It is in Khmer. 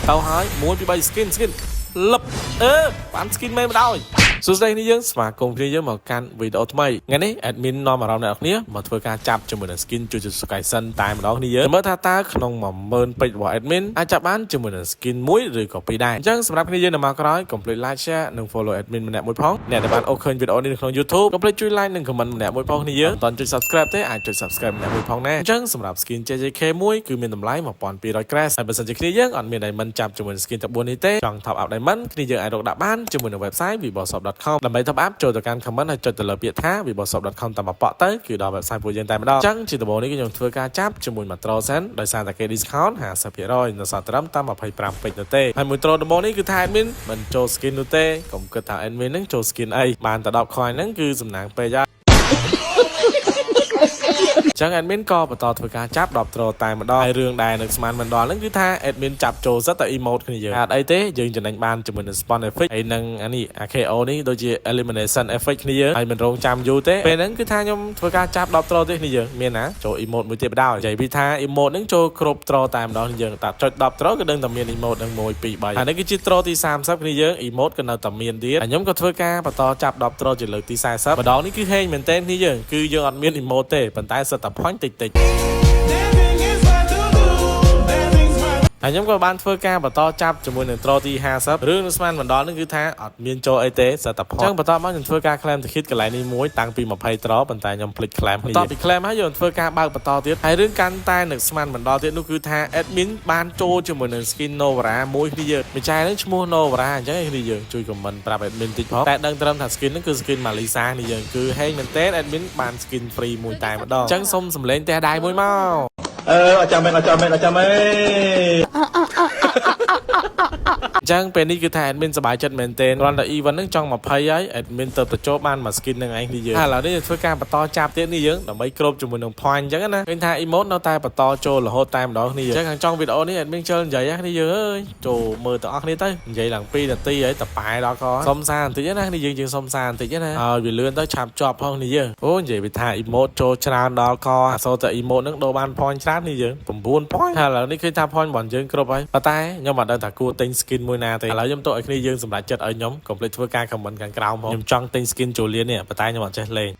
ទៅហើយ1 2 3 skin skin លឹបអឺបាន skin មែនបណ្ដោយសួស្តីគ្នាយើងស្វាគមន៍គ្នាយើងមកកាន់វីដេអូថ្មីថ្ងៃនេះ admin នាំអារម្មណ៍អ្នកនរគ្នាមកធ្វើការចាប់ជាមួយនឹង skin Jujutsu Kaisen តែម្ដងគ្នាយើងមើលថាតើក្នុង10000ពេជ្ររបស់ admin អាចចាប់បានជាមួយនឹង skin មួយឬក៏ពីរដែរអញ្ចឹងសម្រាប់គ្នាយើងនៅមកក្រោយកុំភ្លេច like share និង follow admin ម្នាក់មួយផងអ្នកដែលបានអូសឃើញវីដេអូនេះនៅក្នុង YouTube កុំភ្លេចជួយ like និង comment ម្នាក់មួយផងគ្នាយើងមិនទាន់ចុច subscribe ទេអាចចុច subscribe ម្នាក់មួយផងណាអញ្ចឹងសម្រាប់ skin JJK មួយគឺមានតម្លៃ1200 crash ហើយបើសិនជាគ្នាយើងអត់មាន diamond ចាប់ជាមួយនឹង skin ទាំង4នេះទេចង់ top up diamond គ្នាយើងអាចរកដាក់បានជាមួយនឹង website viboshop.com ដើម្បី top up ចូលទៅកាន់ comment ហើយចុចទៅលើពាក្យថា viboshop.com តាមបកទៅគឺដល់ website ពួកយើងតែម្ដងអញ្ចឹងជាដំបូងនេះគឺខ្ញុំធ្វើការចាប់ជាមួយមួយ ទ្រ សិនដោយសារតែគេ discount 50%នៅសល់ត្រឹមតែ25ពេជ្រនោះទេហើយមួយទ្រដំបូងនេះគឺថា admin មិនចូល skin នោះទេកុំគិតថា admin ហ្នឹងចូល skin អីបានតែ10 coin ហ្នឹងគឺសំណាងពេកហើយចឹង admin ក៏បន្តធ្វើការចាប់10ទ្រតែម្ដងហើយរឿងដែលនឹកស្មានមិនដល់ហ្នឹងគឺថា admin ចាប់ចូលសិតតែ emote គ្នាយើងអត់អីទេយើងចំណេញបានជាមួយនឹង spawn effect ហើយនឹងអានេះ AKO នេះដូចជា elimination effect គ្នាយើងហើយមិនរងចាំយូរទេពេលហ្នឹងគឺថាខ្ញុំធ្វើការចាប់10ទ្រទេគ្នាយើងមានណាចូល emote មួយទៀតបដ ாய் និយាយពីថា emote ហ្នឹងចូលគ្រប់ទ្រតែម្ដងយើងតាចុច10ទ្រក៏ដឹងតែមាន emote ហ្នឹង1 2 3ហើយនេះគឺជាទ្រទី30គ្នាយើង emote ក៏នៅតែមានទៀតហើយខ្ញុំក៏ធ្វើការបន្តចាប់10ទ្រជាលើកទី40ម្ដងនេះគឺហេងមែនទែនគ្នាយើងគឺយើងអត់មាន emote ទេប៉ុន្តែសិតតែ point តិចតិច Dancing is my to-do. Dancing's my ហើយខ្ញុំក៏បានធ្វើការបន្តចាប់ជាមួយនឹងទ្រទី50រឿងនឹងស្មានបណ្ដល់នឹងគឺថាអត់មានចូលអីទេសិតតែផលអញ្ចឹងបន្តមកខ្ញុំធ្វើការ claim ticket កន្លែងនេះមួយតាំងពី20ទ្រប៉ុន្តែខ្ញុំភ្លេច claim បន្ទាប់ពី claim ហើយយើងធ្វើការបើកបន្តទៀតហើយរឿងកាន់តែនឹកស្មានបណ្ដល់ទៀតនោះគឺថា admin បានចូលជាមួយនឹង skin Novara មួយគ្នាយើងម្ចាស់ហ្នឹងឈ្មោះ Novara អញ្ចឹងគ្នាយើងជួយ comment ប្រាប់ admin តិចផងតែដឹងត្រឹមថា skin ហ្នឹងគឺ skin Malisa នេះយើងគឺហេងមែនតើ admin បាន skin free មួយតែម្ដងអញ្ចឹងសុំសំលេងផ្ទះដៃមួយមក អឺអត់ចាំមែនអត់ចាំមែនអត់ចាំមែន អញ្ចឹងពេលនេះគឺថា admin សប្បាយចិត្តមែនទែនគ្រាន់តែ event ហ្នឹងចង់20ហើយ admin ទៅទៅចូលបានមួយ skin ហ្នឹងឯងនេះយើងហើយឥឡូវនេះយើងធ្វើការបន្តចាប់ទៀតនេះយើងដើម្បីគ្របជាមួយនឹង point អញ្ចឹងណាឃើញថា emote នៅតែបន្តចូលរហូតតែម្ដងនេះយើងអញ្ចឹងខាងចុងវីដេអូនេះ admin ជិលនិយាយណានេះយើងអើយចូលមើលទាំងអស់គ្នាទៅនិយាយឡើង2នាទីហើយតប៉ែដល់កសុំសារបន្តិចណានេះយើងយើងសុំសារបន្តិចណាហើយវាលឿនទៅឆាប់ជាប់ផងនេះយើងអូនិយាយពីថា emote ចូលច្រើនដល់កអសូរតែ emote ហ្នឹងដូរបាន point ច្រើននេះយើង9 point ហើយឥឡូវនេះឃើញថា point របស់យើងគ្រប់ហើយប៉ុន្តែខ្ញុំអត់ដឹងថាគួរទិញ skin មួយណាទេឥឡូវខ្ញុំទៅឲ្យគ្នាយើងសម្រេចចិត្តឲ្យខ្ញុំកុំភ្លេចធ្វើការ comment ខាងក្រោមផងខ្ញុំចង់ទិញ skin ចូលលៀននេះប៉ុន្តែខ្ញុំអត់ចេះលេង